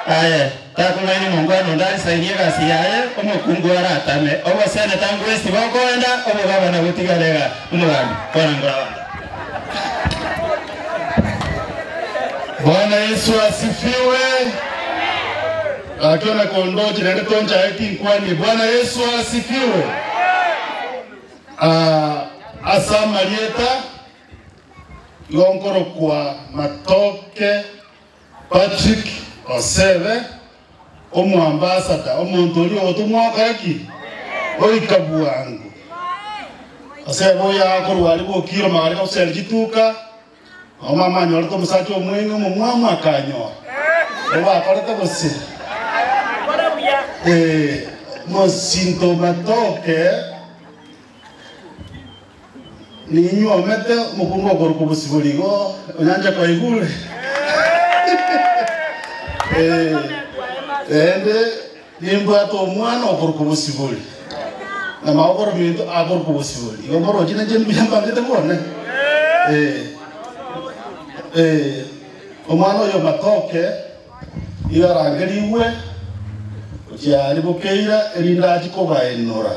Aye, takong'aini omongwana onde arisainie egasi yaye, omokungu aratame. Oboseneta ngwesi bokoenda, obogabana botigare iga. Omogambi, kwana nkore abanto. Bwana Yesu asifiwe. Gaki one kondoche naende tonchaye tinkwanie. Bwana Yesu asifiwe. Ah, ase amarieta igo nkorokwa Matoke Patrick Osebe, omoambassador, omonto oria ogotomwa gokora ki? Goika bwango. Osebe oyo akorwa aria bokiro magare goseri chituka, nabo mama anyorete omosacha omweng'e omomwamu akanyora. Nigo bakorete gose? Eh, mosinto matoke Ninywomete omokungu okorokwa Bosibori igo onyancha kwaigure. Eh, Naende nimbwate omwana okorokwa Bosibori, na magokoro minto akorokwa Bosibori. Igo moroche ninche mbuya mbangete bwane. Eh, eh, omwana oyo Matoke igo arangerigwe gochia aria bokeira erinde achie kobaenora.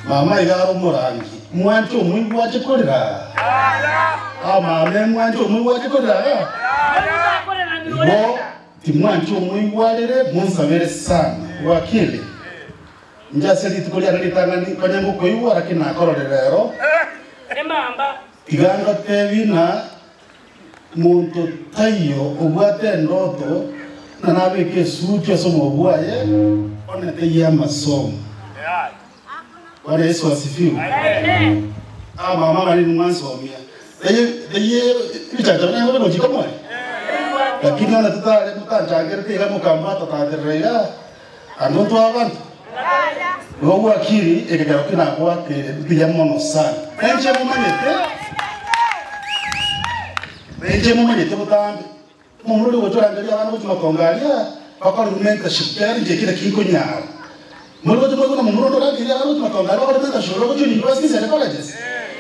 Mama iga are omorangi, mwanche omoigwa ache korera aa? Aa mama mwanche omoigwa ache korera aa? Igo timwancha omoigwa arere, monsabere sana. Wakili, inche ase rituko riane ritang'ani konya ngokoigwa, lakini nakororire rero, tiga ngotebi ng'a Monto taiyo obwate endoto ng'a nabeke esuti ase omonwa bwaye onye taiyo amasomo. Bwana Yesu asifiwe. Abamama abanene mwansomia taiyo ebichacha buna nigo bigochika more lakini onye totare motanchangerete iga mokambata taterera iga ande ntwe abanto. Igo gwakiri ekegero ki nagoakeire mbuya mono sana. Nainche momanyete. Na inche momanyete botambe, omomura oria ogocha orangeria abana gochia matongo aria, bakore mentorship, ekiagera inche eki nakio nkonyara. More gocha moigwe na omomura onde orangeria abana gochia matongo aria bakore mentorship ore gochia universities and colleges.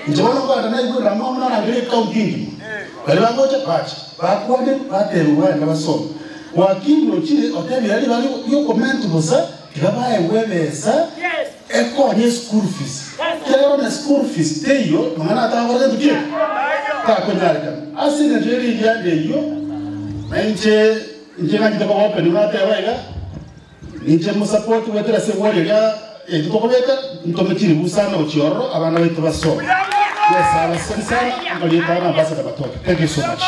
Inche bono nkoenda naigwerera amo amo narangeria ecounty engima. Baria bagocha bache, bakwane batebiwe bagende basome. Wakili ochire otebire ribaga riokomentu bosa, tiga baegwe ebesa Ekonye eschool fees, ekiagera onye school fees teiyo mang'ana atagokora gento ki? Takonyarekana. Ase engencho ye rigianda eyio, na inche inche ng'anchete koba open buna nateba iga, ninche mosupport goetera ase eward eria yaito tokobeka, ntome chiribu sana gochia ororo abana baito basome. Yes, abasani sana, nkorieta Ambassador Matoke. Thank you so much.